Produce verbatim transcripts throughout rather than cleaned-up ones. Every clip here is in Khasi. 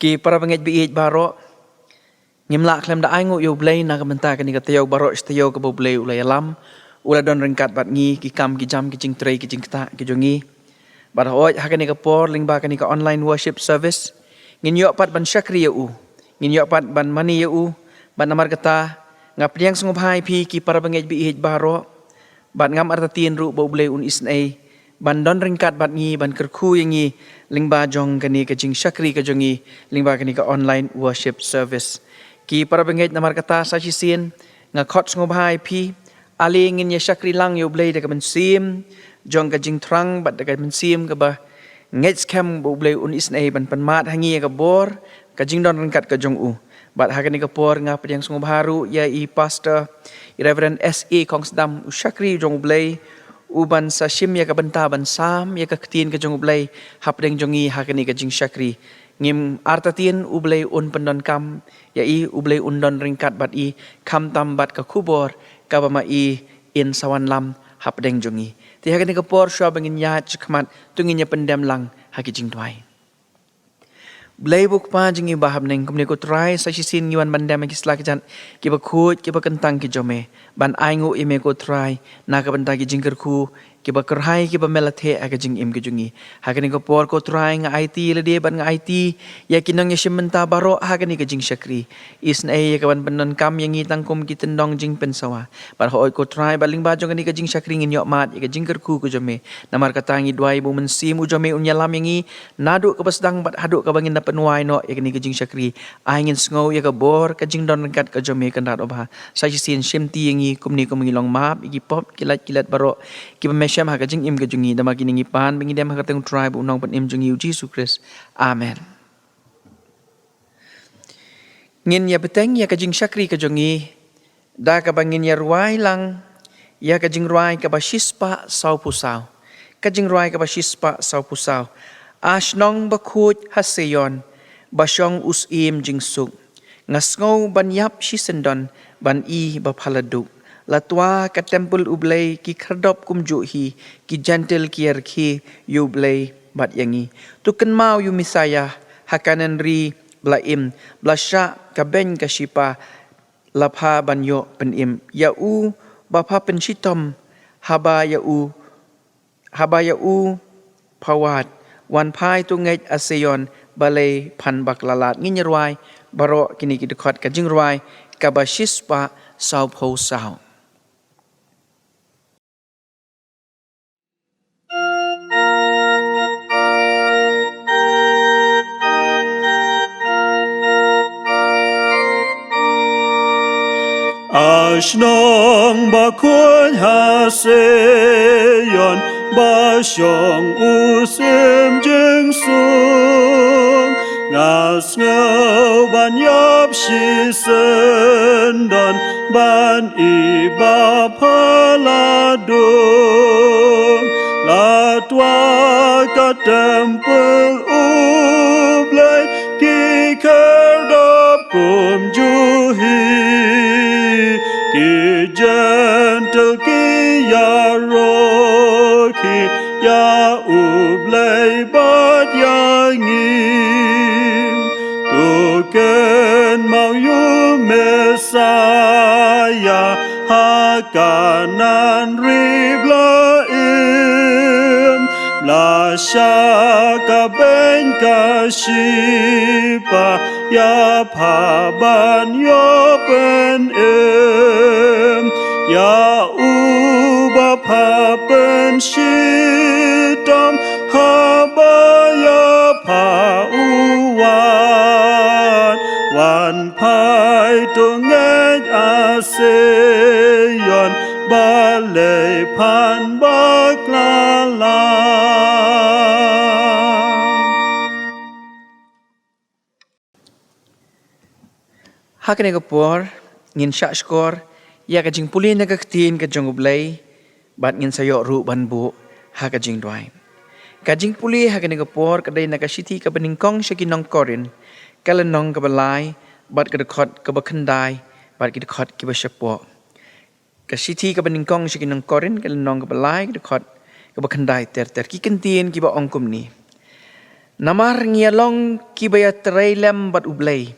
Ki para bangeit ba ïeit baroh, ngim lah khlem da ainguh ïa U Blei na ka bynta kane ka taïew baroh shi taïew kaba U Blei u la ïalam, u la don ryngkat bad ngi, ki kam ki jam, ki jingtrei ki jingktah ki jong ngi. Bad hooid ha kane ka por lyngba kane ka online worship service, ngin ïoh pat ban shakri ïa u, ngin ïoh pat ban mane ïa u. Bad namar kata nga pdiang sngewbha ïa phi ki para bangeit ba ïeit baroh, bad ngam artatien ruh ba U Blei un isynei ban don ryngkat bad ngi, ban kyrkhu ïa ngi lyngba jong kane ka jingshakri ka jong ngi, lyngba kane ka online worship service. Ki para bangeit, namar kata sa shisien nga khot sngewbha ïa phi, ale ngin ïa shakri lang ïa U Blei da ka mynsiem jong ka jingthrang bad da ka mynsiem kaba ngeit skhem ba U Blei un isynei ban pynmad ha ngi ïa ka bor ka jingdon ryngkat ka jong u. Bad ha kane ka por nga pdiang sngewbha ruh ïa i Pastor, i Reverend S A Khongsdam, u shakri jong U Blei, u ban sa shim ïa ka bynta ban sam ïa ka ktien ka jong U Blei hapdeng jong ngi ha kane ka jingshakri. Ngim artatien U Blei un pyndonkam ïa i, U Blei un don ryngkat bad i, khamtam bad ka khubor kaba ma i in sa wanlam hapdeng jong ngi. Te ha kane ka por shuwa ba ngin ïaid shakhmat, to ngin ïa pyndem lang ha ki jingduwai. Blei ba u Kpa jong ngi ba ha bneng, kumne ko Trai sa shisien ngi wan ban dem ha ki sla ki jat kiba khuid kiba kyntang ki jong me, ban ainguh ïa me ko Trai na ka bynta ki jingkyrkhu kiba kyrhai kiba me la theh ha ka jingim ka jong ngi. Ha kane ka por ko Trai nga aiti ïa lade bad nga aiti ïa ki nongïashim bynta baroh ha kane ka jingshakri. Isynei ïa ka ban pyndonkam ïa ngi tang kum ki tyndong jingpynsawa. Bad hooid ko Trai, bad lyngba jong kane ka jingshakri ngin ïoh mad ïa ka jingkyrkhu ka jong me. Namar kata ngi duwai ba u Mynsiem u jong me un ïalam ïa ngi naduh kaba sdang bad haduh kaba ngin da pynwai noh ïa kane ka jingshakri. Ai ngin sngew ïa ka bor ka jingdon ryngkat ka jong me Kynrad uba bha. Sa shisien shimti ïa ngi kumne kum ngi long map ïa ki pop ki lait ki let baroh kiba me shem ha ka jingim ka jong ngi. Da ma kine ngi pan ba ngi dem ha ka kyrteng u Trai bad u Nongpynim jong ngi u Jisu Khrist. Amen. Ngin ïa bteng ïa ka jingshakri ka jong ngi da kaba ngin ïa rwai lang ïa ka jingrwai kaba shispah sawphew saw. Ka jingrwai kaba shispah sawphew saw. A shnong bakhuid ha Seion, ba shong u Syiem jingsuk, nga sngew ban ïap shisyndon ban ïoh ba pha la duk. La twa ka templ U Blei, ki khyrdop kumjuh hi, ki Jentil ki ïa rkhie ïa U Blei bad ïa ngi. To kynmaw ïa u Messaïah ha Kanan ri ba la im, ba la shah ka beiñ ka shipa, la pha ban ïoh pynim. Ïa u ba pha pynshitom, haba ïa u, haba ïa u pha wad. Wan phai to ngeit ha Seion, balei phan bakla lad. Ngin ïa rwai baroh kine ki dkhot, ka jingrwai kaba shispah sawphew saw. A shnong bakhuid ha Seion, ba shong u Syiem jingsuk, nga sngew ban ïap shisyndon ban ïoh ba pha la duk. La twa ka templ U Blei, ki khyrdop kumjuh hi, ki Jentil ki ïa rkhie ïa U Blei bad ïa ngi. To kynmaw ïa u Messaïah ha Kanan ri ba la im, ba la shah ka beiñ ka shipa, ïa pha ban ïoh pynim. Ïa u ba pha pynshitom, haba ïa pha u wad. Wan phai to ngeit ha Seion, balei phan bakla lad. Ha kane ka por ngin shah shkor ïa ka jingpule na ka ktien ka jong U Blei, bad ngin sa ïoh ruh ban buh ha ka jingduwai. Ka jingpule ha kane ka por ka dei na ka shithi kaba nyngkong sha ki nong Korinth, ka lynnong kaba lai, bad ka dkhot kaba khyndai bad ki dkhot kiba shapoh. Ka shithi kaba nyngkong sha ki nong Korinth, ka lynnong kaba lai, ka dkhot kaba khyndai ter ter. Ki kyntien kiba ong kumne: Namar ngi ïa long kiba ïatrei lem bad U Blei.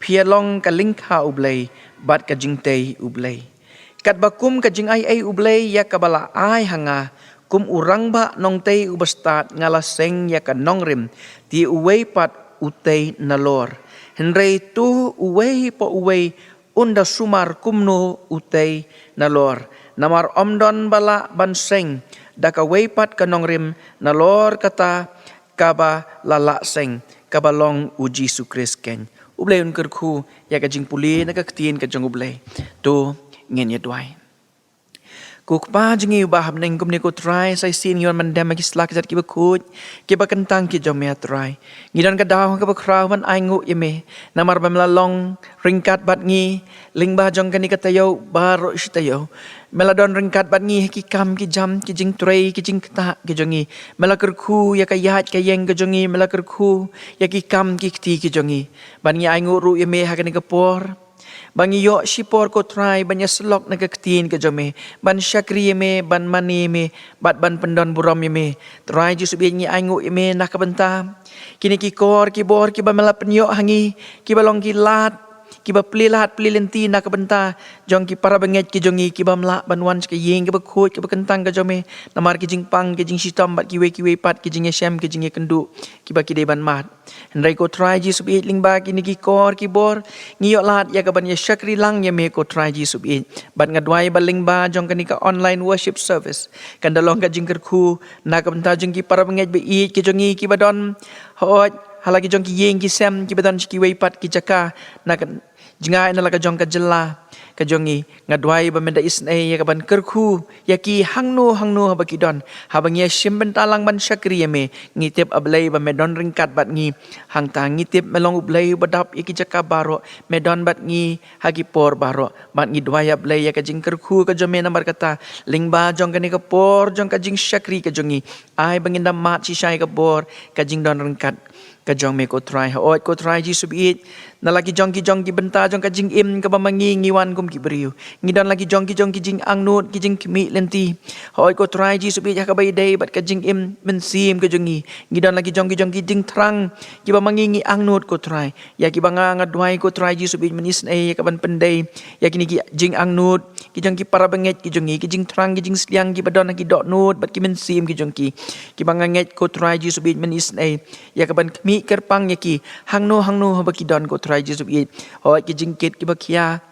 Phi ïa long ka lyngkha U Blei bad ka jingtei U Blei. Katba kum ka jingaiei U Blei ïa kaba la ai ha nga, kum u rangbah nongtei uba stad nga la seng ïa ka nongrim, te uwei pat u tei nalor. Hynrei to uwei pa uwei un da sumar kumno u tei nalor. Namar ym don ba lah ban seng da kawei pat ka nongrim nalor kata kaba la lah seng, kaba long U Jisu Khrist keiñ. U Blei un kyrkhu ïa ka jingpule na ka ktien ka jong U Blei. To ngin ïa duwai. Ko Kpa jong ngi uba ha bneng, kumne ko Trai, sa shisien ngi wan ban dem ha ki slak jait kiba khuid, kiba kyntang ki jong me, Trai. Ngi don ka daw kaba khraw ban ainguh ïa me, namar ba me la long ryngkat bad ngi lyngba jong kane ka taïew baroh shi taïew. Me la don ryngkat bad ngi ha ki kam ki jam, ki jingtrei, ki jingktah ki jong ngi. Me la kyrkhu ïa ka ïaid ka ïeng ka jong ngi, me la kyrkhu ïa ki kam ki kti ki jong ngi. Bad ngi ainguh ruh ïa me ha kane ka por ba ngi ïoh shipor ko Trai ban ïasyllok na ka ktien ka jong me, ban shakri ïa me, ban mane ïa me, bad ban pyndon burom ïa me. Trai Jisu baieit, ngi ainguh ïa me na ka bynta kine ki kor ki bor kiba me la pynïoh ha ngi, kiba long ki lad, kiba plie lad plie lynti na ka bynta jong ki para bangeit ki jong ngi, kiba ym lah ban wan sha ka ïing kaba khuid kaba kyntang ka jong me namar ki jingpang, ki jingshitom bad kiwei kiwei pat ki jingïashem, ki jingïakynduh kiba ki dei ban mad. Hynrei ko Trai Jisu baieit, lyngba kine ki kor ki bor ngi ïoh lad ïa ka ban ïa shakri lang ïa me ko Trai Jisu baieit. Bad nga duwai ba lyngba jong kane ka online worship service kan da long ka jingkyrkhu na ka bynta jong ki para bangeit baieit ki jong ngi kiba don hooid ha la ki jong ki ïing ki sem, kiba don sha kiwei pat ki jaka na ka jngai na la ka jong ka jylla ka jong ngi. Nga duwai ba men da isynei ïa ka ban kyrkhu ïa ki hangno hangno haba ki don, haba ngi ïa shim bynta lang ban shakri ïa me. Ngi tip, A Blei, ba me don ryngkat bad ngi. Hangta ngi tip me long U Blei uba dap ïa ki jaka baroh, me don bad ngi ha ki por baroh. Bad ngi duwai, A Blei, ïa ka jingkyrkhu ka jong me namar kata lyngba jong kane ka por jong ka jingshakri ka jong ngi, ai ba ngin da mad shisha ïa ka bor ka jingdon ryngkat ka jong me ko Trai. Hooid ko Trai Jisu baieit, na la ki jong ki jong ki bynta jong ka jingim kaba ma ngi ngi wan kum ki briew, ngi don la ki jong ki jong ki jingangnud, ki jingkhmih lynti. Hooid ko Trai Jisu baieit, ha kaba ïadei bad ka jingim mynsiem ka jong ngi, ngi don la ki jong ki jong ki jingthrang kiba ma ngi ngi angnud ko Trai. Ïa kiba nga nga duwai ko Trai Jisu baieit, men isynei ïa ka ban pyndei ïa kine ki jingangnud ki jong ki para bangeit ki jong ngi, ki jingthrang ki jingsliang kiba don ha ki dohnud bad ki mynsiem ki jong ki. Kiba nga ngeit ko Trai Jisu baieit, men isynei ïa ka ban khmih kyrpang ïa ki hangno hangno haba ki don ko Trai Jisu baieit. Hooid ki jingkit kiba khia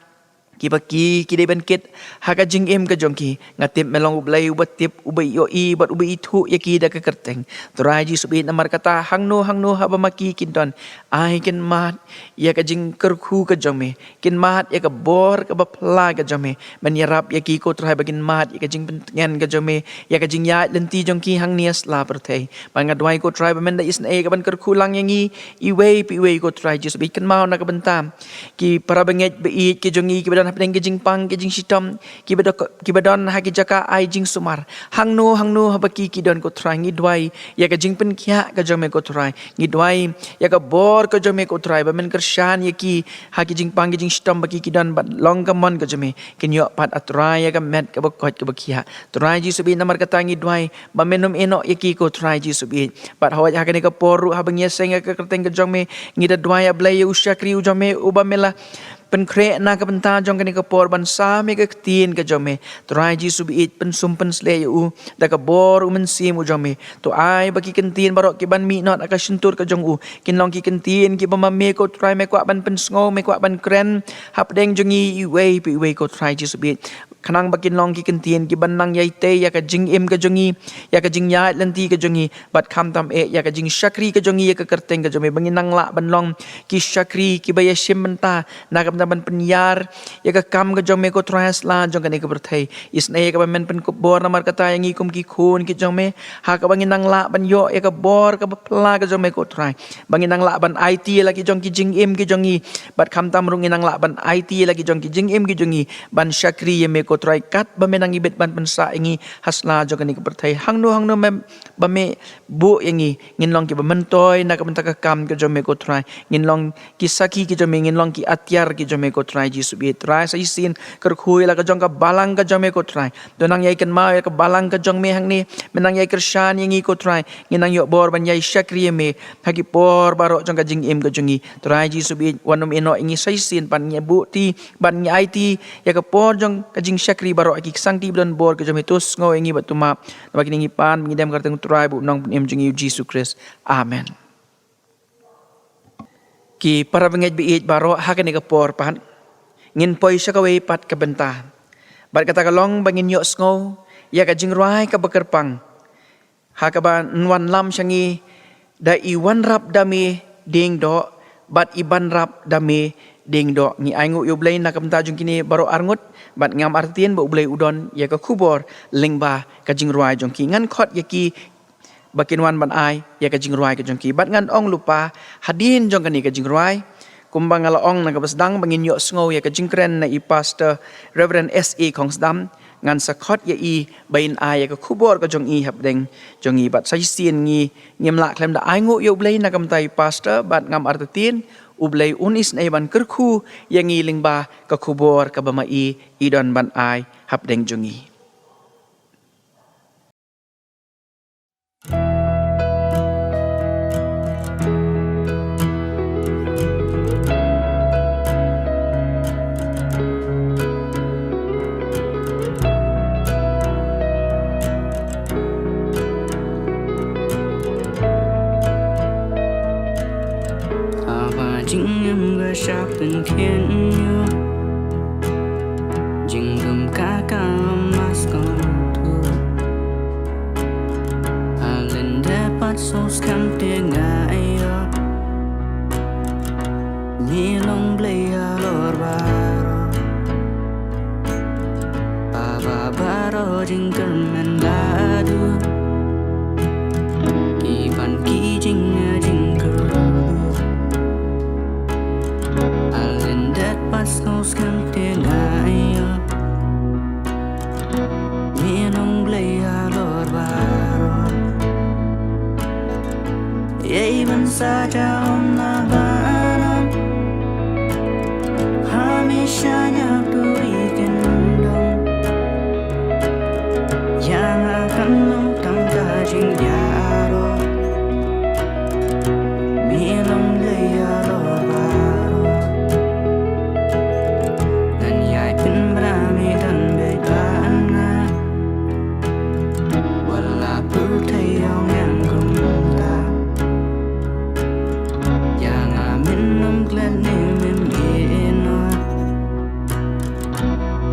kiba ki ki dei ban kit ha ka jingim ka jong ki, nga tip me long U Blei uba tip, uba ïohi bad uba ithuh ïa ki da ka kyrteng. Trai Jisu baieit, namar kata hangno hangno haba ma ki kin don, ai kin mad ïa ka jingkyrkhu ka jong me, kin mad ïa ka bor kaba phylla ka jong me. Men ïarap ïa ki ko Trai ba kin mad ïa ka jingpyntngen ka jong me ïa ka jingïaid lynti jong ki hangne ha sla pyrthei. Bad nga duwai ko Trai ba men da isynei ïa ka ban kyrkhu lang ïa ngi iwei pa iwei ko Trai Jisu baieit, kynmaw na ka bynta ki para bangeit baieit ki jong ngi kiba don hapdeng ki jingpang, ki jingshitom, kiba don, kiba don ha ki jaka ai jingsumar. Hangno hangno haba ki ki don ko Trai, ngi duwai ïa ka jingpynkhiah ka jong me ko Trai. Ngi duwai ïa ka bor ka jong me ko Trai ba men kyrshan ïa ki ha ki jingpang ki jingshitom ba ki ki don, bad long ka mon ka jong me kin ïoh pat, A Trai, ïa ka met kaba koit kaba khiah. Trai Jisu baieit, namar kata ngi duwai ba men ym ïehnoh ïa ki ko Trai Jisu baieit. Bad hooid ha kane ka por ruh haba ngi ïaseng ïa ka kyrteng ka jong me, ngi da duwai, A Blei, ïa u shakri u jong me uba me la pynkhreh na ka bynta jong kane ka por ban sam ïa ka ktien ka jong me. Trai Jisu baieit, pynsum pynsleh ïa u da ka bor u Mynsiem u jong me. To ai ba ki ktien baroh ki ban mih noh na ka shyntur ka jong u kin long ki ktien kiba ma me ko Trai me kwah ban pynsngew, me kwah ban kren hapdeng jong ngi iwei pa iwei ko Trai Jisu baieit. Khnang ba kin long ki ktien kiban nang ïai tei ïa ka jingim ka jong ngi, ïa ka jingïaid lynti ka jong ngi, bad khamtam eh ïa ka jingshakri ka jong ngi ïa ka kyrteng ka jong me, ba ngin nang lah ban long ki shakri kiba ïashim bynta na ka bynta ban pynïar ïa ka kam ka jong me ko Trai ha sla jong kane ka pyrthei. Isynei ïa ka ba men pynkupbor namar kata ïa ngi kum ki khun ki jong me, ha kaba ngin nang lah ban ïoh ïa ka bor kaba phylla ka jong me ko Trai, ba ngin nang lah ban aiti ïa la ki jong ki jingim ki jong ngi, bad khamtam ruh ngin nang lah ban aiti ïa la ki jong ki jingim ki jong ngi ban shakri ïa me ko Ko Trai, katba me nang ibit ban pynsah ïa ngi ha sla jong kane ka pyrthei, hangno hangno me ba me buh ïa ngi, ngin long kiba myntoi na ka bynta ka kam ka jong me, ko Trai. Ngin long ki sakhi ki jong me, ngin long ki atiar ki jong me, ko Trai Jisu baieit. Trai, sa shisien kyrkhu ïa la ka jong ka balang ka jong me, ko Trai. To nang ïai kynmaw ïa ka balang ka jong me hangne, me nang ïai kyrshan ïa ngi, ko Trai. Ngin nang ïoh bor ban ïai shakri ïa me ha ki por baroh jong ka jingim ka jong ngi. Trai Jisu baieit, wat nym ïehnoh ïa ngi sa shisien, ban ngi buh ti, ban ngi aiti ïa ka por jong ka jingshakri baroh ha ki ksangti ba don bor ka jong me. To sngew ïa ngi bad to map. Namar kine ngi pan, ngi dem ka kyrteng u Trai bad u Nongpynim jong ngi, u Jisu Khrist. Amen. Ki para bangeit baieit baroh, ha kane ka por pat ngin poi sha kawei pat ka bynta. Bad kata ka long ba ngin ïohsngew ïa ka jingrwai kaba kyrpang, ha kaba yn wanlam sha ngi da i wanrap da me dieng doh, bad i banrap da me dieng doh. Ngi ainguh ïa U Blei na ka bynta jong kine baroh arngut, bad ngam artatien ba U Blei u don ïa ka khubor lyngba ka jingrwai jong ki. Ngan khot ïa ki ba kin wan ban ai ïa ka jingrwai ka jong ki. Bad ngan ong lypa, hadien jong kane ka jingrwai, kumba nga la ong na kaba sdang, ba ngin ïohsngew ïa ka jingkren na i Pastor Reverend S A Khongsdam, ngan sa khot ïa i ba in ai ïa ka khubor ka jong i hapdeng jong i. Bad sa shisien ngi, ngim lah khlem da ainguh ïa U Blei na ka bynta i Pastor, bad ngam artatien U Blei un isynei ban kyrkhu ïa ngi lyngba ka khubor kaba ma i i don ban ai hapdeng jong i. Haba jingim ka shah pynkheiñ ïa u, jingdum ka kam mas kong tu. Halyndet pat sngewskhem te nga ïoh, me long Blei halor baroh. Haba baroh jingkyrmen la duh, ki ban ki jing, jingkyrduh. Halyndet pat sngewskhem te nga ïoh, me long Blei halor baroh. Ïa i ban sa ja ym lah ban ong, ha me shaniah tu i kyndong. Ïa nga kan long tang ka jingïaroh, me long Blei halor baroh. Ngan ïai pynbna me don beit bad nga. Wat la pyrthei ong em kumta, ïa nga men ym klet ne men ïehnoh,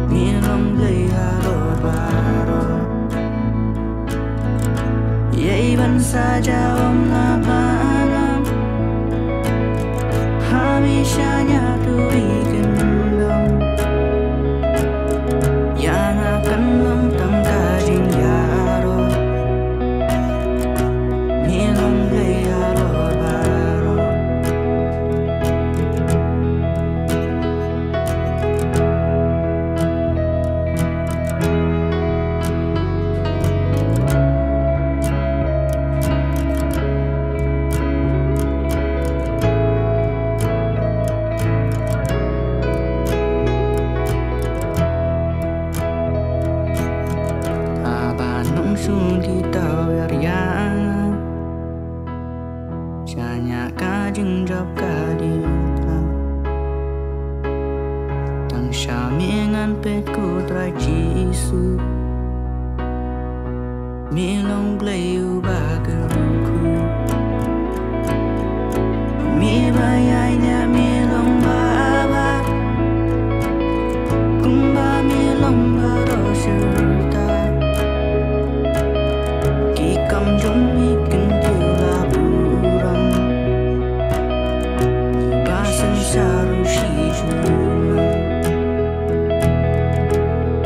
me long Blei halor baroh. Ïa i ban sa ja ym lah ban ong, ha me shaniah tu i kyndong. Ïa nga kan long tang ka jingïaroh, me long Blei halor baroh. Haba nongshun ki thaw ïa nga, shaniah ka jingjop ka dei tang. Tang sha me ngan peit ko Trai Jisu, me long Blei uba kyrkhu. Me ba ïaineh, me long ba bha, kumba me long baroh shirta. Ki kam jong me kin kiew la burom, ba synshar u shi junom.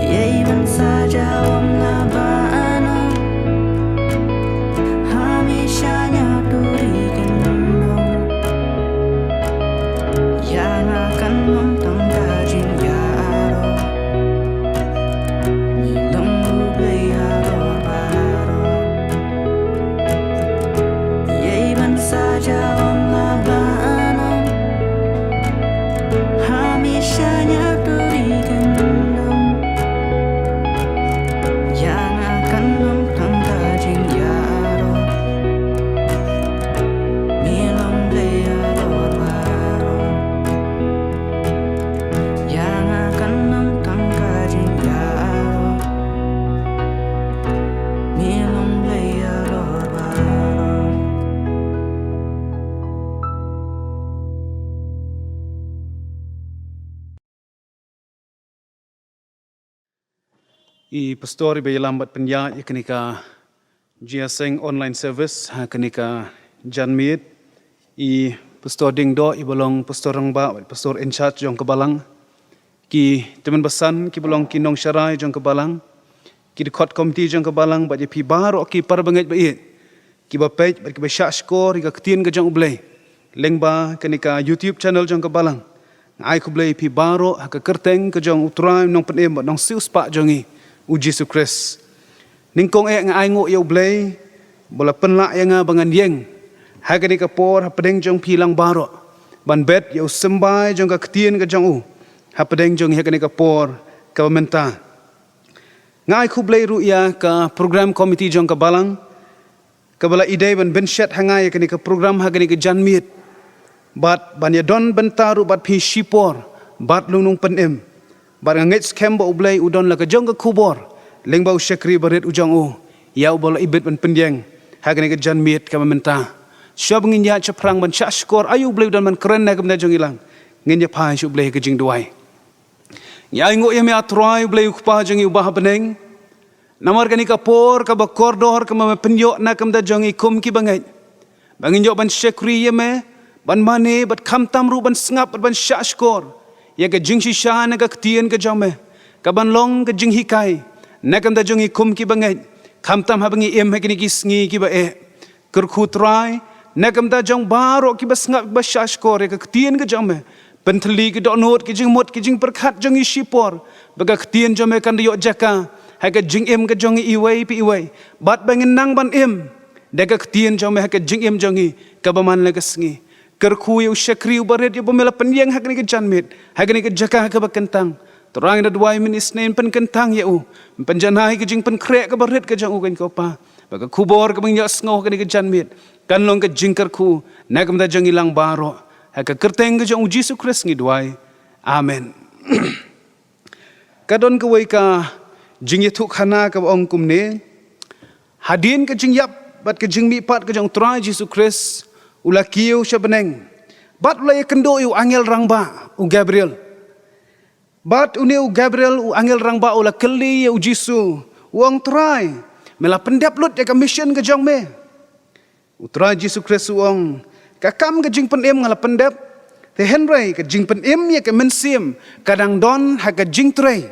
Ïa i ban sa ja ym lah ban ong, ha me shaniah tu i kyndong. Ïa nga kan long tang ka jingïaroh, I pastor iba ïalam bad pynïaid ïa kane ka jingïaseng online service ha kane ka janmiet, i pastor Ding Doh iba long pastor rangbah bad pastor in charge jong ka balang, ki tymmen basan kiba long ki nongsharai jong ka balang, ki dkhot komiti jong ka balang bad ïa phi baroh ki para bangeit ba ïeit kiba peit bad kiba shahshkor ïa ka ktien ka jong U Blei lyngba kane ka YouTube channel jong ka balang. Nga ai khublei ïa phi baroh ha ka kyrteng ka jong U Trai Nongpynim bad Nongsiewspah jong ngi, U Jisu Khrist. Nyngkong eh nga ainguh ïa U Blei ba la pynlah ïa nga ba ngan ïeng ha kane ka por hapdeng jong phi lang baroh ban bet ïa u symbai jong ka ktien ka jong U hapdeng jong ngi ha kane ka por kaba mynta. Nga ai khublei ruh ïa ka program committee jong ka balang kaba la ïadei ban bynshet ha nga ïa kane ka program ha kane ka janmiet bad ban ïadon bynta ruh bad phi shipor bad U Nongpynim. Bad nga ngeit skhem ba U Blei u don la ka jong ka khubor lyngba u shakri barit u jong U ïa uba la ibit ban pynïeng ha kane ka janmiet kaba mynta. Shuwa ba ngin ïaid shaphrang ban shahshkor, ai U Blei u don ban kren na ka bynta jong ngi lang. Ngin ïaphai sha U Blei ha ka jingduwai. Ngi ainguh ïa me, A Trai U Blei, U Kpa jong ngi uba ha bneng, namar kane ka por kaba kordor kaba me pynïoh na ka bynta jong ngi kum ki bangeit, ba ngin ïoh ban shakri ïa me, ban mane bad khamtam ruh ban sngap bad ban shahshkor ïa ka jingshisha na ka ktien ka jong me, kaban long ka jinghikai na ka bynta jong ngi kum ki bangeit, khamtam haba ngi im ha kine ki sngi kiba eh. Kyrkhu Trai na ka bynta jong baroh kiba sngap, kiba shahshkor ïa ka ktien ka jong me. Pynthylli ki dohnud, ki jingmut, ki jingpyrkhat jong ngi shipor, ba ka ktien jong me kan da ïoh jaka ha ka jingim ka jong ngi iwei pa iwei, bad ba ngin nang ban im da ka ktien jong me ha ka jingim jong ngi kaba man la ka sngi. Kyrkhu ïa u shakri uba rit ïa uba me la pynïeng ha kane ka janmiet, ha kane ka jaka kaba kyntang. Trai, nga da duwai mynne Isnier pynkyntang ïa u, pynjanai ka jingpynkhreh kaba rit ka jong u, kane ko Pa, ba ka khubor kaba ngi ïohsngew ha kane ka janmiet kan long ka jingkyrkhu na ka bynta jong ngi lang baroh. Ha ka kyrteng ka jong U Jisu Khrist ngi duwai. Amen. Ka don kawei ka jingïathuhkhana kaba ong kumne: Hadien ka jingïap bad ka jingmihpat ka jong U Trai Jisu Khrist, u la kiew sha bneng bad u la ïakynduh ïa u angel rangbah, u Gabriel. Bad une u Gabriel, u angel rangbah, u la kylli ïa U Jisu, u ong: Trai, me la pyndep lut ïa ka mission ka jong me? U Trai Jisu Khrist u ong: Ka kam ka jingpynim nga la pyndep, te hynrei ka jingpynim ïa ka mynsiem ka dang don ha ka jingtrei.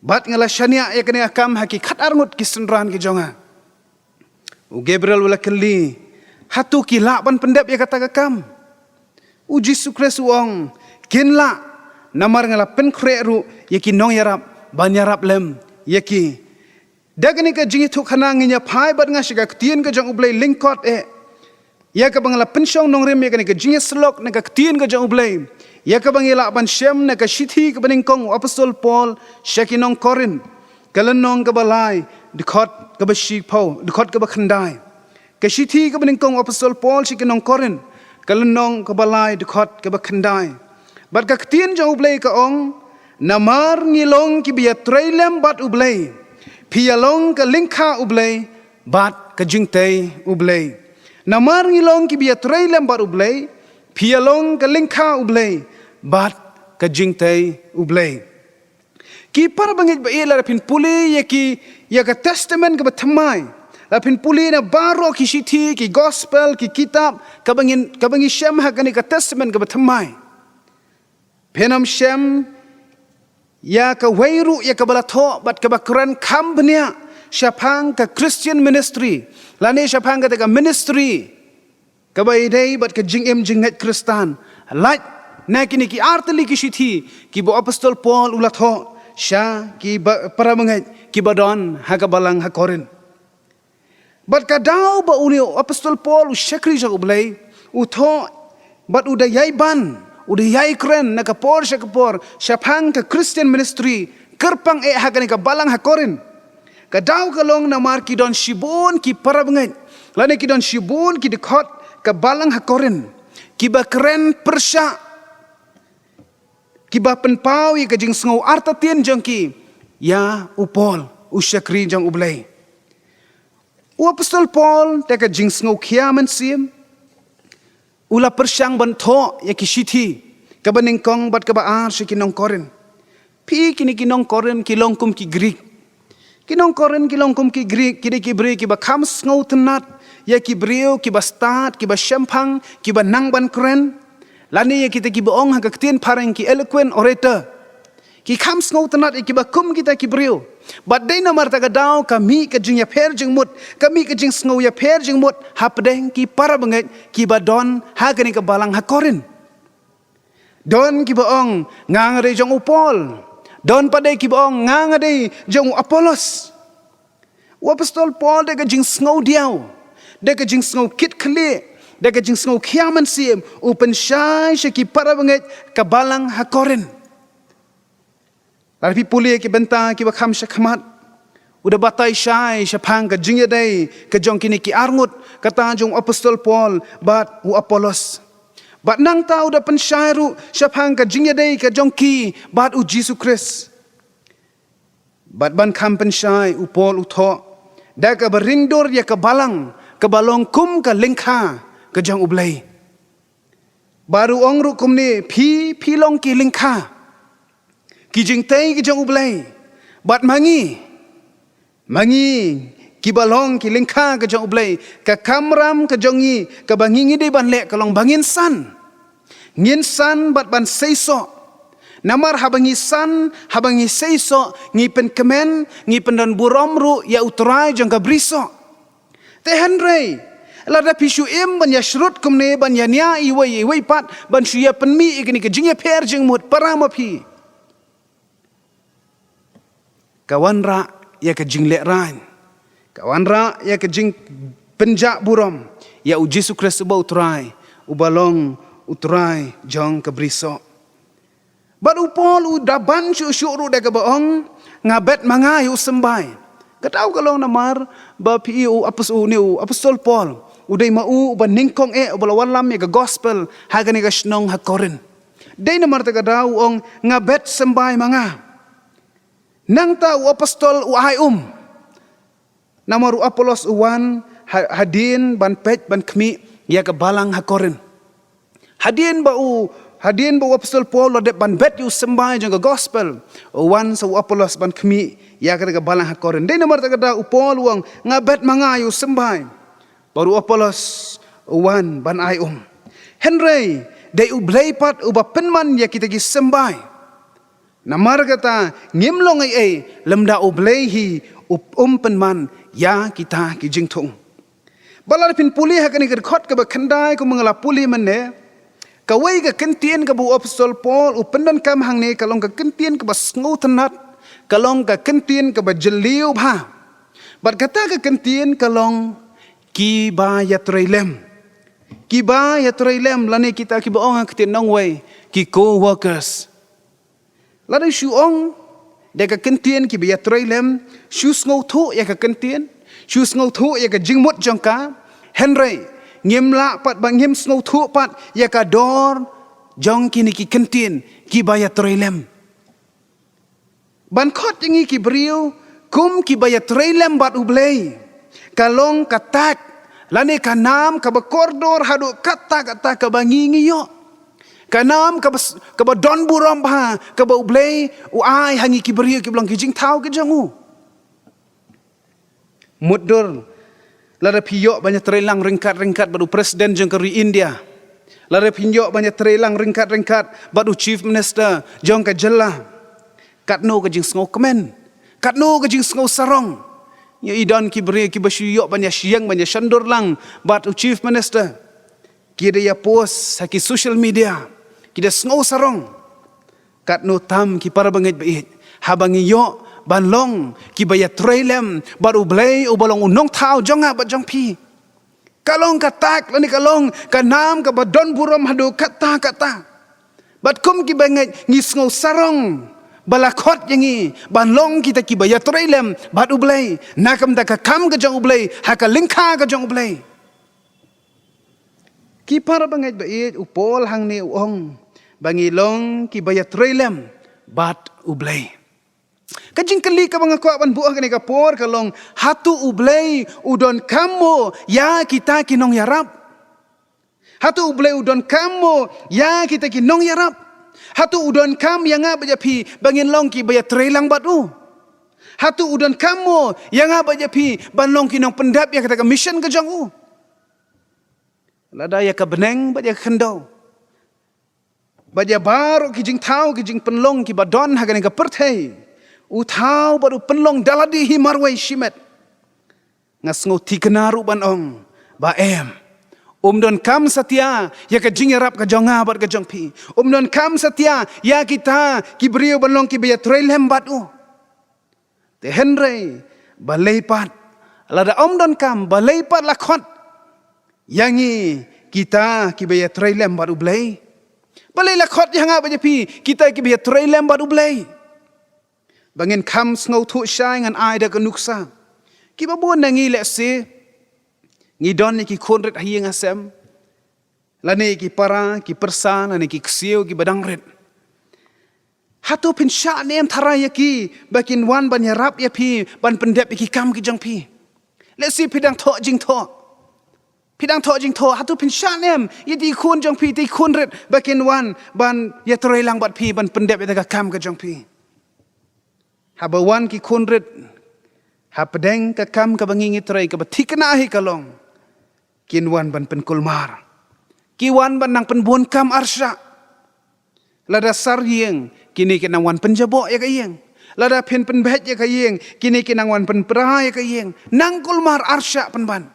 Bad nga la shaniah ïa kane ka kam ha ki khatar ngut ki synran ki jong nga. U Gabriel u la kylli: Hato ki lah ban pyndep ïa kata ka kam? U Jisu Khrist u ong: Kin lah, namar nga la pynkhreh ruh ïa ki nongïarap ban ïarap lem ïa ki. Da kane ka jingïathuhkhana ngin ïaphai bad nga sha ka ktien ka jong U Blei lyngkot eh, ïa kaba nga la pynshong nongrim ïa kane ka jingïasyllok na ka ktien ka jong U Blei, ïa kaba ngi lah ban shem na ka shithi kaba nyngkong u Apostol Paul sha ki nong Korinth, ka lynnong kaba lai, dkhot kaba shiphew, dkhot kaba khyndai. Ka shithi kaba nyngkong u Apostol Paul sha ki nong Korinth, ka lynnong kaba lai, dkhot kaba khyndai. Bad ka ktien jong U Blei ka ong: Namar ngi long kiba ïatrei lem bad U Blei, phi ïa long ka lyngkha U Blei bad ka jingtei U Blei. Namar ngi long kiba ïatrei lem bad U Blei, phi ïa long ka lyngkha U Blei bad ka jingtei U Blei. Ki para bangeit ba ïeit, lada phin pule ïa ki, ïa ka Testament kaba thymmai, lada phin pule na baroh ki shithi, ki gospel, ki kitab kaba ngin, kaba ngi shem ha kane ka Testament kaba thymmai, phin ym shem ïa kawei ruh ïa kaba la thoh bad kaba kren kham bniah shaphang ka Christian ministry, lane shaphang kata ka ministry kaba ïadei bad ka jingim jingngeit Khristan, lait na kine ki artylli ki shithi kiba u Apostol Paul u la thoh sha ki ba, para bangeit kiba don ha ka balang ha Korinth. Bad ka daw ba une u Apostol Paul, u shakri jong U Blei, u thoh bad u da ïai ban, u da ïai kren na ka por sha ka por shaphang ka Christian ministry kyrpang eh ha kane ka balang ha Korinth. Ka daw ka long namar ki don shibun ki para bangeit, lane ki don shibun ki dkhot ka balang ha Korinth kiba kren pyrshah, kiba pynpaw ïa ka jingsngew artatien jong ki ïa u Paul, u shakri jong U Blei. U Apostol Paul, da ka jingsngew khia mynsiem, u la pyrshang ban thoh ïa ki shithi kaba nyngkong bad kaba ar sha ki nong Korinth. Phi, kine ki nong Korinth ki long kum ki Greek. Ki nong Korinth ki long kum ki Grik, ki dei ki briew kiba kham sngewtynnat ïa ki briew kiba stad, kiba shemphang, kiba nang ban kren. Lane ïa kita kiba ong ha ka ktien phareng ki eloquent orator. Ki kham sngewtynnat ïa kiba kum kita ki briew. Bad dei namar kata ka daw ka mih ka jingïapher jingmut, ka mih ka jingsngew ïapher jingmut hapdeng ki para bangeit kiba don ha kane ka balang ha Korinth. Don kiba ong, "Nga nga dei jong u Paul." Don pat de kiba ong, "Nga nga dei jong u Apollos." U apostol Paul da ka jingsngew diaw, da ka jingsngew kit khlieh, da ka jingsngew khia mynsiem, u pynshai sha ki para bangeit ka balang ha Korinth. Lada phi pule ki bynta kiba kham sha khmat, u da batai shai shaphang ka jingïadei ka jong kine ki arngut, kata jong u apostol Paul bad u Apollos. Bad nangta u da pynshai ruh shaphang ka jingïadei ka jong ki bad u Jisu Khrist. Bad ban kham pynshai, u Paul u thoh da kaba ring dur ïa ka balang kaba long kum ka lyngkha ka jong U Blei. Bad u ong ruh kumne, phi, phi long ki lyngkha, ki jingtei ki jong U Blei. Bad ma ngi, ma ngi kiba long ki lyngkha ka jong U Blei, ka kamram ka jong ngi kaba ngi ngi dei ban leh ka long ba ngin san. Ngin san bad ban seisoh. Namar haba ngi san, haba ngi seisoh, ngi pynkmen, ngi pyndon burom ruh ïa U Trai jong ka brisoh. Te hynrei, lada phi shu im ban ïa shrut kumne, ban ïa nia iwei iwei pat, ban shu ïa pynmih ïa kane ka jingïapher jingmut para ma phi, ka wanrah ïa ka jinglehrain, ka wanrah ïa ka jingpynjah burom ïa u Jisu Khrist uba U Trai, uba long U Trai jong ka brisoh. Bad u Paul u da ban shuh shuh ruh da kaba ong, "Nga bet ma nga ïa u symbai." Ka daw ka long namar ba phi i u apos-, u ne u apostol Paul u dei ma u uba nyngkong eh uba la wallam ïa ka gospel ha kane ka shnong ha Korinth. Dei namar kata ka daw u ong, "Nga bet symbai ma nga." Nangta u apostol u ai um. Namar u Apollos u wan ha-, hadien ban peit ban khmih ïa ka balang ha Korinth. Hadien ba u, hadien ba u apostol Paul u la dep ban bet ïa u symbai jong ka gospel, u wan sa u Apollos ban khmih ïa ka, ka balang ha Korinth. Dei namar kata ka daw u Paul u ong, "Nga bet ma nga ïa u symbai." Bad u Apollos u wan ban ai um. Hynrei dei U Blei pat uba pynman ïa kita ki symbai. Namar kata ngim long ei ei lymda U Blei hi u-, um pynman ïa kita ki jingthung. Bad lada phin pule ha kane ka dkhot kaba khyndai kumba nga la pule mynne, kawei ka kyntien kaba u apostol Paul u pyndonkam hangne ka long ka kyntien kaba sngewtynnat, ka long ka kyntien kaba jylliew bha. Bad kata ka kyntien ka long kiba ïatrei lem. Kiba ïatrei lem lane kita kiba ong ha ka ktien nongwei, ki co-workers. Lada shu ong da ka kyntien kiba ïatrei lem, shu sngewthuh ïa ka kyntien, shu sngewthuh ïa ka jingmut jong ka, hynrei ngim lah pat ba ngim sngewthuh pat ïa ka dor jong kine ki kyntien kiba ïatrei lem. Ban khot ïa ngi ki briew kum kiba ïatrei lem bad U Blei, ka long ka tag lane ka nam kaba kordor haduh katta katta kaba ngi ngi ïoh. Ka nam kaba s-, kaba don burom bha kaba U Blei u ai ha ngi ki briew kiba long ki jingthaw ki jong u. Mutdur, lada phi ïoh ban ïatrei lang ryngkat ryngkat bad u president jong ka ri India, lada phi ïoh ban ïatrei lang ryngkat ryngkat bad u chief minister jong ka jylla, katno ka jingsngewkmen, katno ka jingsngewsarong. Ïa i don ki briew kiba shu ïoh ban ïashyieng ban ïashondur lang bad u chief minister, ki da ïa post ha ki social media, ki da sngewsarong. Katno tam ki para bangeit ba ïeit, haba ngi ïoh ban long kiba ïatrei lem bad U Blei uba long u nongthaw jong nga bad jong phi. Ka long ka tag lane ka long ka nam kaba don burom haduh katta katta. Bad kum kiba ngeit ngi sngewsarong ba la khot ïa ngi ban long kita kiba ïatrei lem bad U Blei, na ka bynta ka kam ka jong U Blei ha ka lyngkha ka jong U Blei. Ki para bangeit ba ïeit, u Paul hangne u ong ba ngi long kiba ïatrei lem bad U Blei. Ka jingkylli kaba nga kwah ban buh ha kane ka por ka long, hato U Blei u donkam mo ïa kita ki nongïarap? Hato U Blei u donkam mo ïa kita ki nongïarap? Hato u donkam ïa nga bad ïa phi ba ngin long kiba ïatrei lang bad u? Hato u donkam mo ïa nga bad ïa phi ban long ki nongpyndep ïa kata ka mission ka jong u? Lada ïa ka bneng bad ïa ka khyndew bad ïa baroh ki jingthaw ki jingpynlong kiba don ha kane ka pyrthei, u thaw bad u pynlong da lade hi marwei shimet, nga sngew thikna ruh ban ong ba em, um donkam satia ïa ka jingïarap ka jong nga bad ka jong phi. Um donkam satia ïa kita ki briew ban long kiba ïatrei lem bad u. Te hynrei balei pat, lada um donkam, balei pat la khot ïa ngi kita kiba ïatrei lem bad U Blei? Balei la khot ïa nga bad ïa phi kita kiba ïatrei lem bad U Blei? Ba ngin kham sngewthuh shai, ngan ai da ka nuksa. Kiba bun na ngi lehse ngi don ïa ki khun rit ha ïing ha sem, lane ki para, ki pyrsa, lane ki ksiew kiba dang rit. Hato phin shah ne em tharai ïa ki ba kin wan ban ïarap ïa phi, ban pyndep ïa ki kam ki jong phi? Lehse phi dang thoh jingthoh. Phi dang thoh jingthoh, hato phin shah ne em ïa ki khun jong phi, ki khun rit, ba kin wan ban ïatrei lang bad phi, ban pyndep ïa ka kam ka jong phi? Haba wan ki khun rit hapdeng ka kam kaba ngi ngi trei, kaba thikna hi ka long, kin wan ban pynkulmar. Ki wan ban nang pynbun kam arshah. Lada sar ïing, kine kin nang wan pynjaboh ïa ka ïing. Lada phin pynbeit ïa ka ïing, kine kin nang wan pynpra ïa ka ïing. Nang kulmar arshah pynban.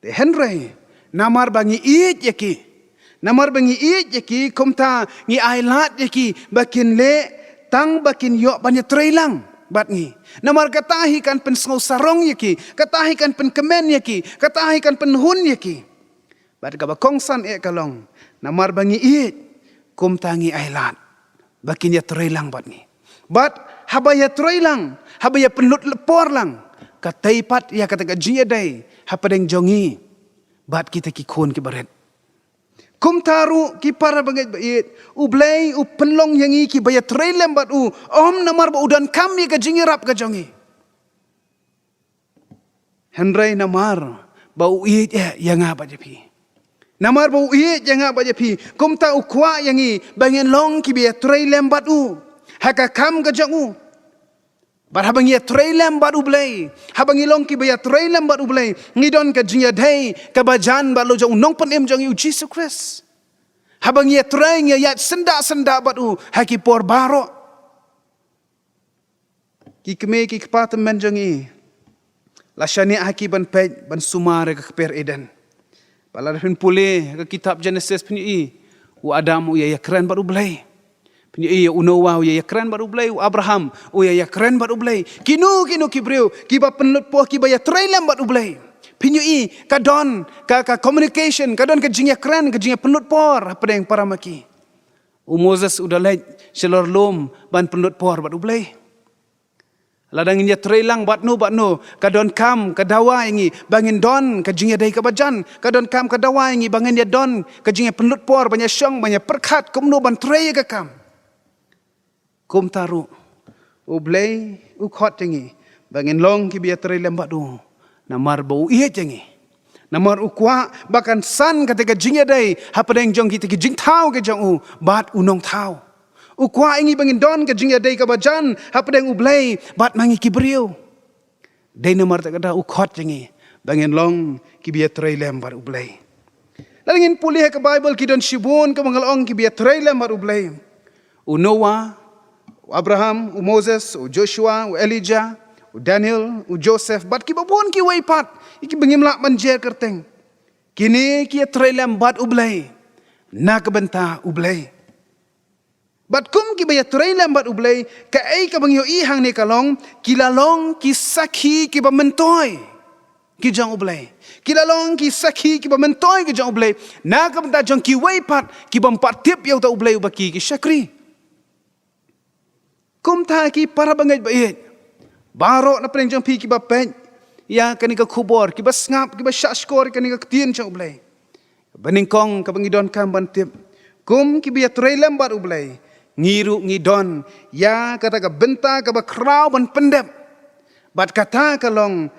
Te hynrei namar ba ngi ïeit ïa ki, namar ba ngi ïeit ïa ki, kumta ngi ailad ïa ki ba kin leh tang ba kin ïoh ban ïatrei lang bad ngi. Namar kata hi kan pynsngew sarong ïa ki, kata hi kan pynkmen ïa ki, kata hi kan pynhun ïa ki. Bad kaba kongsan eh ka long, namar ba ngi ïeit, kumta ngi ailad ba kin ïatrei lang bad ngi. Bad haba ïatrei lang, haba ïapynlut por lang, katei pat ïa kata ka jingïadei hapdeng jong ngi bad kita ki khun kiba rit. Kumta ruh ki para bangeit ba ïeit, U Blei u pynlong ïa ngi kiba ïatrei lem bad u, ym namar ba u donkam ïa ka jingïarap ka jong ngi, hynrei namar ba u ïeit eh ïa nga bad ïa phi. Namar ba u ïeit ïa nga bad ïa phi, kumta u kwah ïa ngi ba ngin long kiba ïatrei lem bad u ha ka kam ka jong u. Bad haba ngi ïatrei lem bad U Blei, haba ngi long kiba ïatrei lem bad U Blei, ngi don ka jingïadei kaba jan bad la u jong u Nongpynim jong ngi, U Jisu Khrist. Haba ngi ïatrei, ngi ïaid syndah syndah bad u ha ki por baroh. Ki kmie ki kpa tymmen jong ngi, la shaniah ha ki ban peit, ban sumar ïa ka kper Eden. Ba lada phin pule ha ka kitab Genesis, phin ïohi, u Adam u ïa ïakren bad U Blei. Phin ïohi, u Noah u ïa ïakren bad U Blei, u Abraham u ïa ïakren bad U Blei. Kino kino ki briew kiba pynlut por, kiba ïatrei lem bad U Blei, phin ïohi ka don ka, ka communication, ka don ka jingïakren, ka jingïapynlut por hapdeng para ma ki. U Moses u da leit shalor lum ban pynlut por bad U Blei. Lada ngin ïatrei lang bad no bad no, ka donkam, ka dawa ïa ngi ba ngin don ka jingïadei kaba jan, ka donkam, ka dawa ïa ngi ba ngin ïa don ka jingïapynlut por, ban ïashong, ban ïapyrkhat kumno ban trei ïa ka kam. Kumta ruh U Blei u khot ïa ngi ba ngin long kiba ïatrei lem bad u, namar ba u ïeit ïa ngi. Namar u kwah ba kan san kata ka jingïadei hapdeng jong kita ki jingthaw ka jong u bad u Nongthaw. U kwah ïa ngi ba ngin don ka jingïadei kaba jan hapdeng U Blei bad ma ngi ki briew. Dei namar kata ka daw u khot ïa ngi ba ngin long kiba ïatrei lem bad U Blei. Lada ngin pule ha ka Baibl, ki don shibun kaba nga la ong kiba ïatrei lem bad U Blei. U Noah, u Abraham, u Moses, u Joshua, u Elijah, u Daniel, u Joseph, bad kiba bun kiwei pat, ïa kiba ngim lah ban jer kyrteng. Kine ki ïatrei lem bad U Blei na ka bynta U Blei. Bad kum kiba ïatrei lem bad U Blei, kaei kaba ngi ïohi hangne ka long, ki la long ki sakhi kiba myntoi ki jong U Blei. Ki la long ki sakhi kiba myntoi ki jong U Blei na ka bynta jong kiwei pat ki bym pat tip ïa uta U Blei uba ki ki shakri. Kumta ki para bangeit ba ïeit baroh, na pdeng jong phi kiba peit ïa kane ka khubor, kiba sngap, kiba shahshkor ïa kane ka ktien jong U Blei, ba nyngkong kaba ngi donkam ban tip, kum kiba ïatrei lem bad U Blei, ngi ruh ngi don ïa kata ka bynta kaba khraw ban pyndep. Bad kata ka long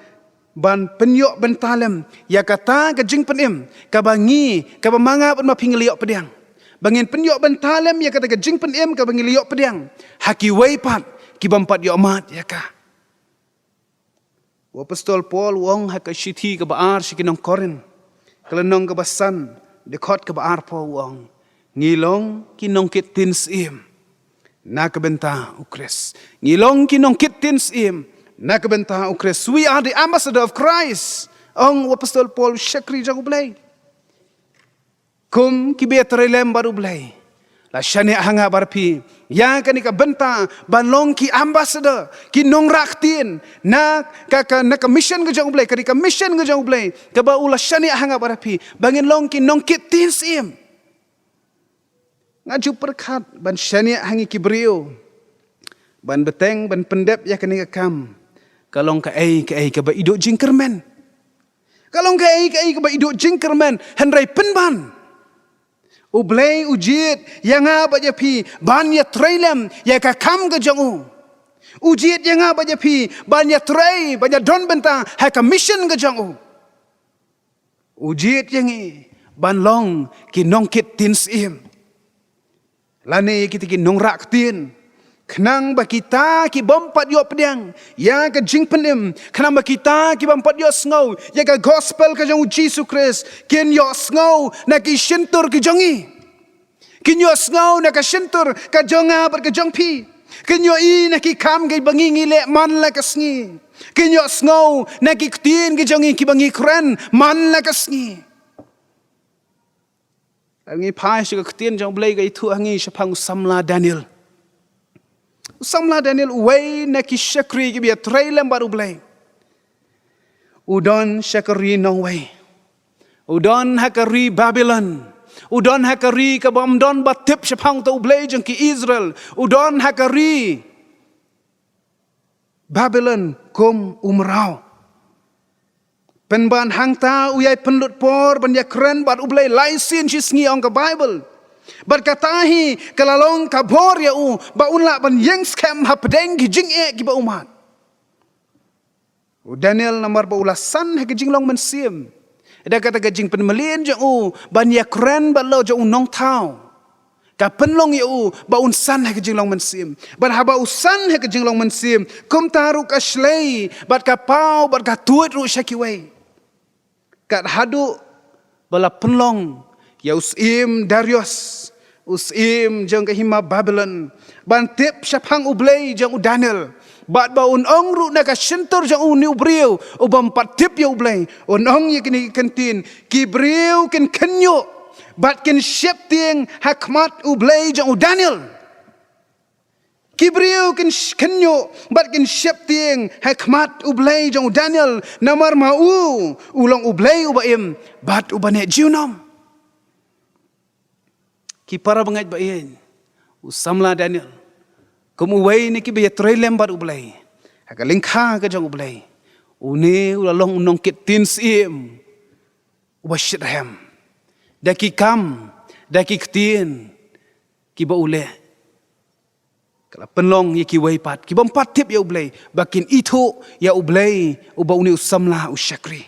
ban pynïoh bynta lem ïa kata ka jingpynim kaba ngi, kaba ma nga bad ma phi ngi la ïoh pdiang. Ba ngin pynïoh bynta lem ïa kata ka jingpynim kaba ngi la ïoh pdiang ha kiwei pat ki bym pat ïoh mad ïa ka. U Apostol Paul u ong ha ka shithi kaba ar sha ki nong Korinth, ka lynnong kaba san, dkhot kaba arphew u ong, ngi long ki nongkit ktien syiem na ka bynta u Khrist. Ngi long ki nongkit ktien syiem na ka bynta u Khrist. We are the ambassador of Christ, ong u Apostol Paul, shakri jong U Blei. Kum kiba ïatrei lem bad U Blei, la shaniah ha nga bad phi ïa kane ka bynta ban long ki ambassador, ki nongrah ktien na ka, ka, na ka mission ka jong U Blei, kane ka mission ka jong U Blei kaba u la shaniah ha nga bad phi, ba ngin long ki nongkit ktien syiem. Nga ju pyrkhat ban shaniah ha ngi ki briew ban bteng, ban pyndep ïa kane ka kam, ka long kaei kaei kaba iduh jingkyrmen. Ka long kaei kaei kaba iduh jingkyrmen, hynrei pynban U Blei u jied ïa nga bad ïa phi ban ïatrei lem ïa ka kam ka jong u. U jied ïa nga bad ïa phi ban ïatrei, ban ïadon bynta ha ka mission ka jong u. U jied ïa ngi ban long ki nongkit ktien syiem, lane kita ki nongrah ktien, khnang ba kita ki bym pat ïoh pdiang ïa ka jingpynim, khnang ba kita ki bym pat ïoh sngew ïa ka gospel ka jong U Jisu Khrist, kin ïoh sngew na ki shyntur ki jong ngi. Kin ïoh sngew na ka shyntur ka jong nga bad ka jong phi. Kin ïohi na ki kam kiba ngi, ngi leh man la ka sngi. Kin ïoh sngew na ki ktien ki jong ngi kiba ngi kren man la ka sngi. Lada ngi phai sha ka ktien jong U Blei, ka ïathuh ha ngi shaphang u samla Daniel. U samla Daniel, uwei na ki shakri kiba ïatrei lem bad U Blei, u don sha ka ri nongwei. U don ha ka ri Babilon. U don ha ka ri kaba ym don ba tip shaphang uta U Blei jong ki Israel. U don ha ka ri Babilon kum u mraw. Pynban hangta u ïai pynlut por ban ïakren bad U Blei lai sien shi sngi, ong ka Baibl. Bad kata hi ka la long ka bor ïa u ba un lah ban ïeng skhem hapdeng ki jingeh kiba u mad. U Daniel, namar ba u la san ha ka jinglong mynsiem da kata ka jingpynmlien jong u ban ïakren bad la jong u nongthaw, ka pynlong ïa u ba un san ha ka jinglong mynsiem. Bad haba u san ha ka jinglong mynsiem, kumta ruh ka shlei bad ka paw bad ka tuid ruh sha kiwei. Kat haduh ba la pynlong ïa u syiem Darius, u syiem jong ka hima Babilon, ban tip shaphang U Blei jong u Daniel. Bad ba un ong ruh na ka shyntur jong une u briew u bym pat tip ïa U Blei, un ong ïa kine ki kyntien: ki briew kin khynñiuh bad kin sheptieng ha khmat U Blei jong u Daniel. Ki briew kin sh-, khynñiuh bad kin sheptieng ha khmat U Blei jong u Daniel, namar ma u u long U Blei uba im bad uba neh junom. Ki para bangeit ba ïeit, u samla Daniel, kum uwei na kiba ïatrei lem bad U Blei ha ka lyngkha ka jong U Blei, une u la long u nongkit ktien syiem uba shitrhem. Da ki kam, da ki ktien kiba u leh, ka la pynlong ïa kiwei pat ki bym pat tip ïa U Blei ba kin ithuh ïa U Blei uba une u samla u shakri.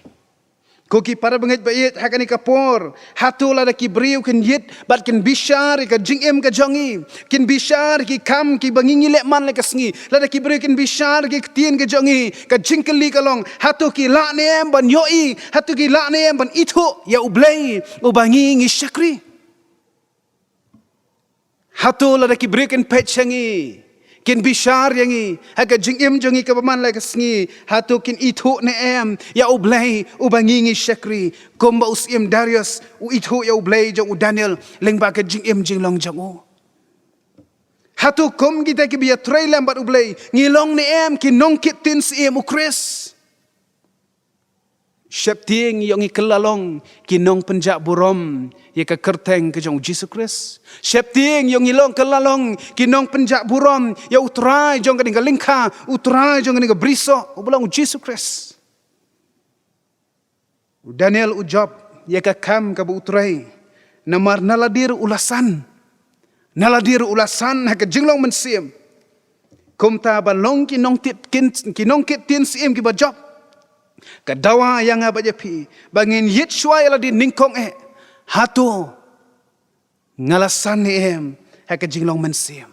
Ko ki para bangeit ba ïeit, ha kane ka por, hato lada ki briew kin ïit bad kin bishar ïa ka jingim ka jong ngi, kin bishar ïa ki kam kiba ngi, ngi leh man la ka sngi, lada ki briew kin bishar ïa ki ktien ka jong ngi, ka jingkylli ka long, hato ki lah ne em ban ïohi, hato ki lah ne em ban ithuh ïa U Blei uba ngi, ngi shakri? Hato lada ki briew kin peit sha ngi, kin bishar ïa ngi ha ka jingim jong ngi kaba man la ka sngi, hato kin ithuh ne em ïa U Blei uba ngi, ngi shakri, kumba u syiem Darius u ithuh ïa U Blei jong u Daniel lyngba ka jingim jinglong jong u? Hato kum kita kiba ïatrei lem bad U Blei, ngi long ne em ki nongkit ktien syiem U Khrist? Sheptieng ïoh ngi kylla long ki nongpynjah burom ïa ka kyrteng ka jong u Jisu Khrist? Sheptieng ïoh ngi long, kylla long ki nongpynjah burom ïa U Trai jong kane ka lyngkha, U Trai jong kane ka brisoh, uba long u Jisu Khrist? U Daniel u jop ïa ka kam kaba u trei, namar na lade ruh u la san. Na lade ruh u la san ha ka jinglong mynsiem. Kumta ban long ki nongkit, kin, ki nongkit ktien syiem kiba jop, ka dawa ïa nga bad ïa phi ba ngin ïit shuwa ïa lade nyngkong eh, hato nga la san ne em ha ka jinglong mynsiem?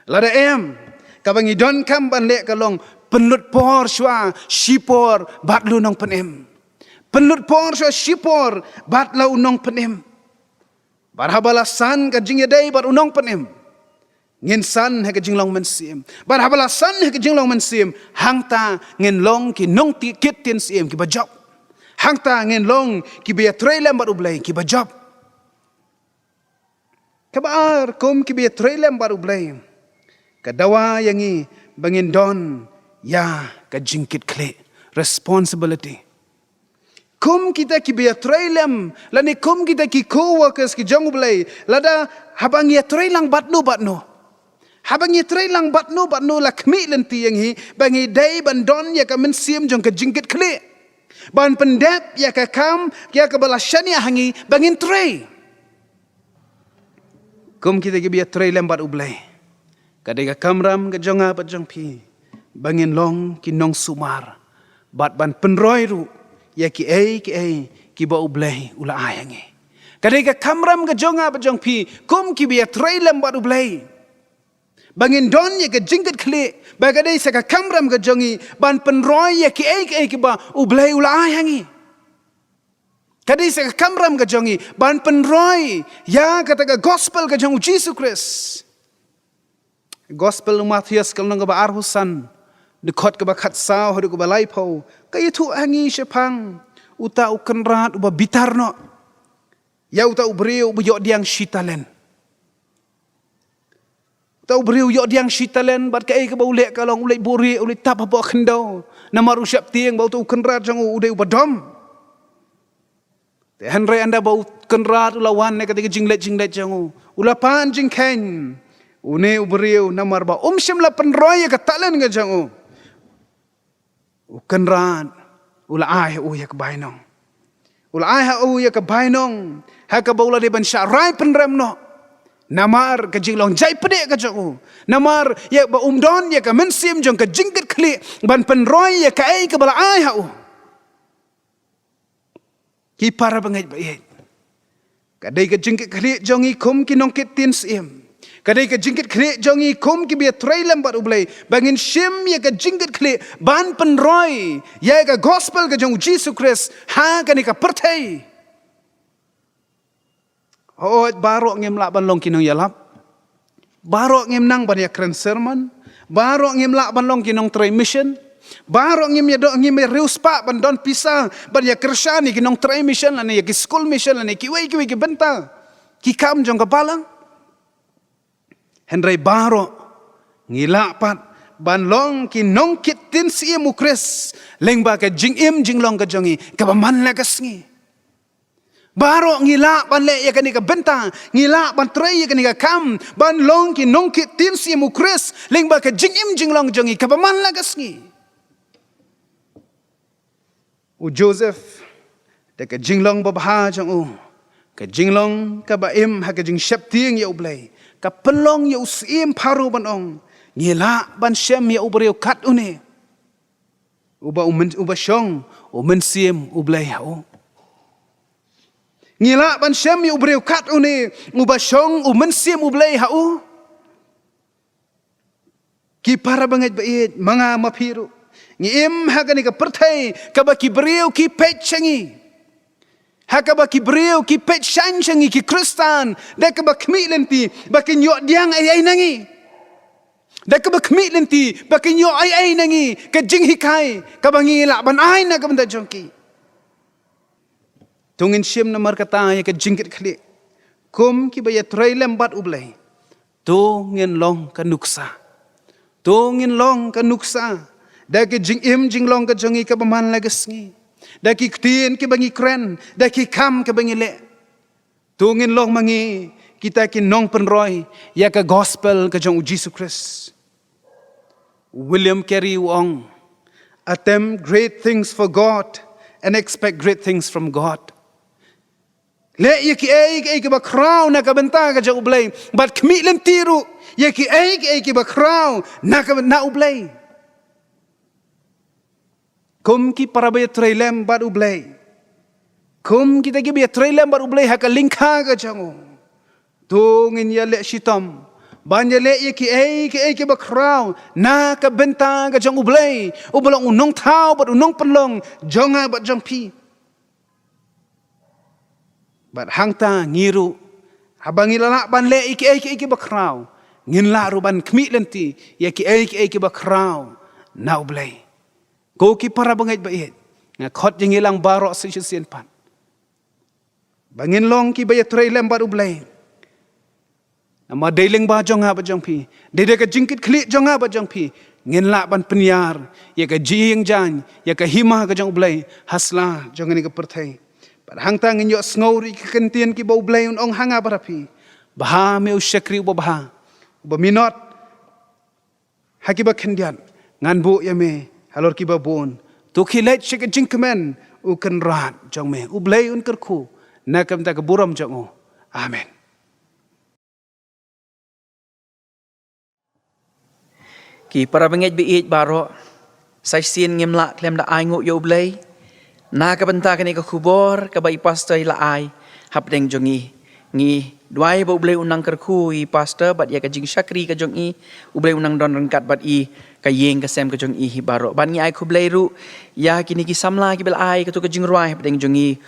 Lada em, Kaba ngi donkam ban leh ka long pynlut por shuwa shipor bad la u nongpynim. Pynlut por shuwa shipor bad la u nongpynim. Bad haba la san ka jingïadei bad u nongpynim, ngin san ha ka jinglong mynsiem. Bad haba la san ha ka jinglong mynsiem, hangta ngin long ki nongkit ktien siem kiba jop. Hangta ngin long kiba ïatrei lem bad U Blei kiba jop. Kaba ar, kum kiba ïatrei lem bad U Blei, ka dawa ïa ngi ba ngin don ïa ka jingkitkhlieh, responsibility. Kum kita kiba ïatrei lem, lane kum kita ki co-workers ki jong U Blei, lada haba ngi ïatrei lang bad no bad no, haba ngi ïatrei lang bad no bad no, la khmih lynti ïa ngi ba ngi dei ban don ïa ka mynsiem jong ka jingkitkhlieh, ban pyndep ïa ka kam ïa kaba la shaniah ha ngi ba ngin trei. Kum kita kiba ïatrei lem bad U Blei, ka dei ka kamram ka jong nga bad jong phi ba ngin long ki nongsumar bad ban pynroi ruh ïa kiei kiei kiba U Blei u la ai ha ngi. Ka dei ka kamram ka jong nga bad jong phi kum kiba ïatrei lem bad U Blei ba ngin don ïa ka jingkitkhlieh, ba ka dei sa ka kamram ka jong ngi ban pynroi ïa kiei kiei kiba U Blei u la ai ha ngi. Ka dei sa ka kamram ka jong ngi ban pynroi ïa kata ka gospel ka jong U Jisu Khrist. Gospel u Mathaios ka lynnong kaba arphew san, dkhot kaba khatsaw haduh kaba laiphew, ka ïathuh ha ngi shaphang uta u kynrad uba bitar noh ïa uta u briew uba ïoh pdiang shi talent. Uta u briew u ïoh pdiang shi talent, bad kaei kaba u leh ka long u leit buhrieh, u leit tap hapoh khyndew. Namar u sheptieng ba uta u kynrad jong u u dei uba dom. Te hynrei ynda ba u kynrad u la wan na kata ka jingleit jingleit jong u, u la pan jingkheiñ une u briew namar ba um shym la pynroi ïa ka talent ka jong u. U kynrad u la ai ha u ïa ka bainong. U la ai ha u ïa ka bainong ha kaba u la dei ban shah rai pynrem noh. Namar ka jinglong jaipdeh ka jong u, namar ïa ba um don ïa ka mynsiem jong ka jingkitkhlieh ban pynroi ïa kaei kaba la ai ha u. Ki para bangeit ba ïeit, ka dei ka jingkitkhlieh jong ngi kum ki nongkit ktien siem. Ka dei ka jingkitkhlieh jong ngi kum kiba ïatrei lem bad U Blei ba ngin shim ïa ka jingkitkhlieh ban pynroi ïa ka gospel ka jong U Jisu Khrist ha kane ka pyrthei. Hooid, baroh ngim lah ban long ki nongïalap. Baroh ngim nang ban ïakren sermon. Baroh ngim lah ban long ki nongtrei mission. Baroh ngim ïa doh, ngim ïa riewspah ban don pisa ban ïakyrshan ïa ki nongtrei mission lane ïa ki skul mission lane kiwei kiwei ki bynta ki kam jong ka balang. Hynrei baroh ngi lah pat ban long ki nongkit ktien siem U Khrist lyngba ka jingim jinglong ka jong ngi kaba man la ka sngi. Baroh ngi lah ban leh ïa kane ka bynta, ngi lah ban trei ïa kane ka kam ban long ki nongkit ktien siem U Khrist lyngba ka jingim jinglong jong ngi kaba man la ka sngi. U Joseph, da ka jinglong babha jong u, ka jinglong kaba im ha ka jingsheptieng ïa U Blei, ka pynlong ïa u syiem Pharaoh ban ong, ngi lah ban shem ïa u briew kat une uba u myn-, uba shong u mynsiem U Blei ha u. Ngi lah ban shem ïa u briew kat une uba shong u mynsiem U Blei ha u. Ki para bangeit ba ïeit, ma nga ma phi ruh ngi im ha kane ka pyrthei kaba ki briew ki peit sha ngi, ha kaba ki briew ki peit shaiñ sha ngi ki Khristan da kaba khmih lynti ba kin ïoh pdiang ei ei na ngi, da kaba khmih lynti ba kin ïoh ei ei na ngi ka jinghikai kaba ngi lah ban ai na ka bynta jong ki. To ngin shim namar kata ïa ka jingkitkhlieh kum kiba ïatrei lem bad U Blei. To ngin long ka nuksa. To ngin long ka nuksa da ka jingim jinglong ka jong ngi kaba man la ka sngi, da ki ktien kiba ngi kren, da ki kam kiba ngi leh. To ngin long ma ngi kita ki nongpynroi ïa ka gospel ka jong U Jisu Khrist. William Carey u ong, "Attempt great things for God and expect great things from God." Leh ïa kiei kiei kiba khraw na ka bynta ka jong U Blei, bad khmih lynti ruh ïa kiei kiei kiba khraw na ka byn-, na U Blei. Kum ki para ba ïatrei lem bad U Blei, kum kita kiba ïatrei lem bad U Blei ha ka lyngkha ka jong u, to ngin ïaleh shitom Ban ïaleh ïa kiei kiei kiba khraw na ka bynta ka jong U Blei, uba long u nongthaw bad u nongpynlong jong nga bad jong phi. Bad hangta ngi ruh, haba ngi la lah ban leh ïa kiei kiei kiba khraw, ngin lah ruh ban khmih lynti ïa kiei kiei kiba khraw na U Blei. Ko ki para bangeit ba ïeit, nga khot ïa ngi lang baroh sa shisien pat ba ngin long kiba ïatrei lem bad U Blei. Namar dei lyngba jong nga bad jong phi, dei da ka jingkitkhlieh jong nga bad jong phi, ngin lah ban pynïar ïa ka jingïeng jaiñ, ïa ka hima ka jong U Blei ha sla jong kane ka pyrthei. Bad hangta ngin ïohsngew ruh ïa ki kyntien kiba U Blei un ong ha nga bad ha phi: Bha me u shakri uba bha, uba minot ha kiba khyndiat, ngan buh ïa me halor kiba bun. To khie leit sha ka jingkmen u kynrad jong me. U Blei un kyrkhu na ka bynta ka burom jong u. Amen. Ki para bangeit ba ïeit baroh, sa shisien ngim lah khlem da ainguh ïa U Blei na ka bynta kane ka khubor kaba i pastor i la ai hapdeng jong ngi. Ngi duwai ba U Blei un nang kyrkhu ïa i pastor bad ïa ka jingshakri ka jong i, U Blei un nang don ryngkat bad i, ka ïing ka sem ka jong i hi baroh. Bad ngi ai khublei ruh ïa kine ki samla kiba la ai kato ka jingrwai hapdeng jong ngi,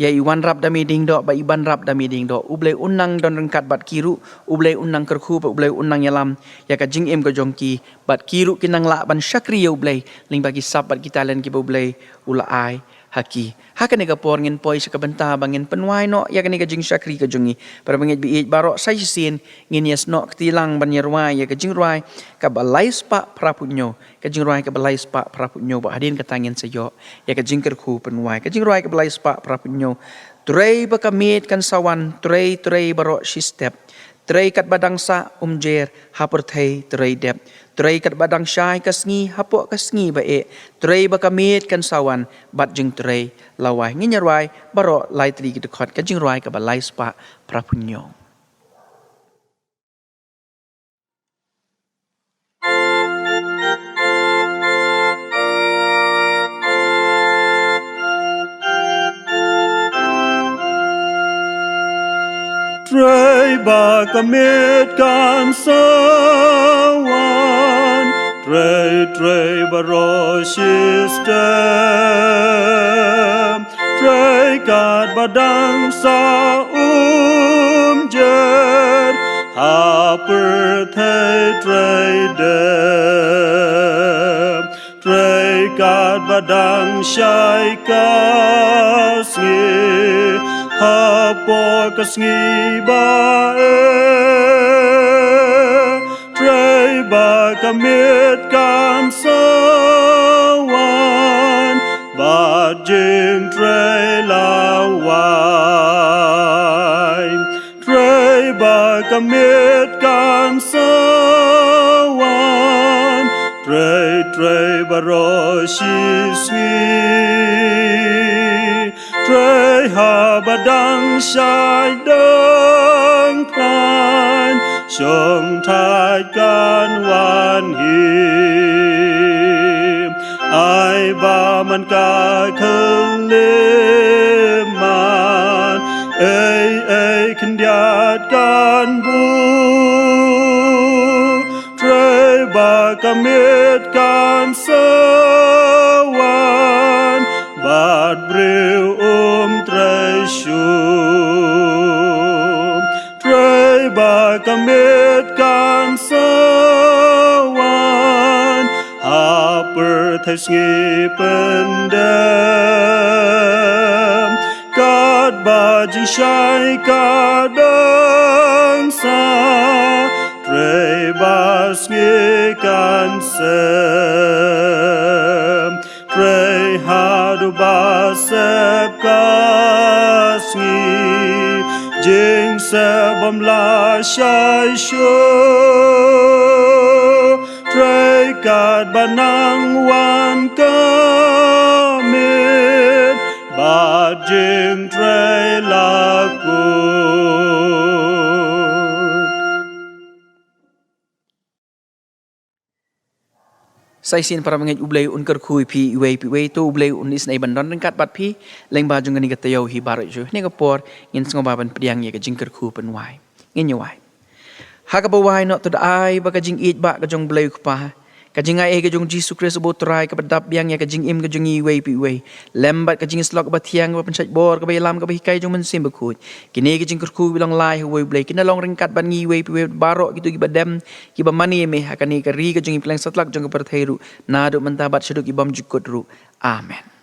ïa i Wanrap Dame Diengdoh bad i Banrap Dame Diengdoh. U Blei un nang don ryngkat bad ki ruh, U Blei un nang kyrkhu bad U Blei un nang ïalam ïa ka jingim ka jong ki, bad ki ruh kin nang lah ban shakri ïa U Blei lyngba ki sap bad ki talent kiba U Blei u la ai ha ki. Ha kane ka por ngin poi sha ka bynta ba ngin pynwai noh ïa kane ka jingshakri ka jong ngi. Para bangeit ba ïeit baroh, sa shisien ngin ïasnoh kti lang ban ïarwai ïa ka jingrwai kaba lai spah phra phew hynñiew. Ka jingrwai kaba lai spah phra phew hynñiew, bad hadien kata ngin sa ïoh ïa ka jingkyrkhu pynwai. Ka jingrwai kaba lai spah phra phew hynñiew. Trei ba ka miet kan sa wan, trei, trei baroh shi step. Trei katba dang sah, um jer, ha pyrthei trei dep. Trei katba dang shai ka sngi, hapoh ka sngi ba eh. Trei ba ka miet kan sa wan, bad jingtrei lawei. Ngin ïarwai baroh lai tylli ki dkhot ka jingrwai kaba lai spah phra phew hynñiew. Trei ba ka miet kan sa wan, trei, trei baroh shi step. Trei katba dang sah, um jer, ha pyrthei trei dep. Trei katba dang shai ka sngi, hapoh ka sngi ba eh. Trei ba ka miet kan sa wan, bad jingtrei lawei. Trei ba ka miet kan sa wan, trei, trei baroh shi sngi. Trei haba dang shai dang khlaiñ, shongthait kan wan hi. Ai ba man ka khyllipmat, ei ei khyndiat kan buh. Trei ba ka miet kan sa wan, bad briew um trei shuh. Trei ba ka miet kan sa wan, ha pyrthei sngi pyndem. Katba jingshai ka dang sah, trei ba sngi kan sep. Trei haduh ba sep ka sngi, jingsep bym lah shai shuh. Trei katba nang wan ka miet, bad jingtrei la kut. Sa shisien para bangeit, U Blei un kyrkhu ïa phi iwei pa iwei. To U Blei un isynei ban don ryngkat bad phi lyngba jong kane ka taïew hi baroh shuh. Kane ka por ngin sngewbha ban pdiang ïa ka jingkyrkhu pynwai. Ngin ïa wai. Ha kaba wai noh, to da ai ba ka jingïeit ba ka jong U Blei U Kpa, ka jingai ei ka jong U Jisu Khrist uba U Trai, kaba dap biang ïa ka jingim ka jong ngi iwei pa iwei, lem bad ka jingïasyllok kaba thiang kaba pynshait bor, kaba ïalam, kaba hikai jong U Mynsiem Bakhuid, kine ki jingkyrkhu ba long lai ha uwei U Blei, kin da long ryngkat bad ngi iwei pa iwei, baroh kito kiba dem, kiba mane ïa me ha kane ka ri ka jong ngi, kylleng satlak jong ka pyrthei ruh, naduh mynta bad shaduh ki bymjukut ruh. Amen.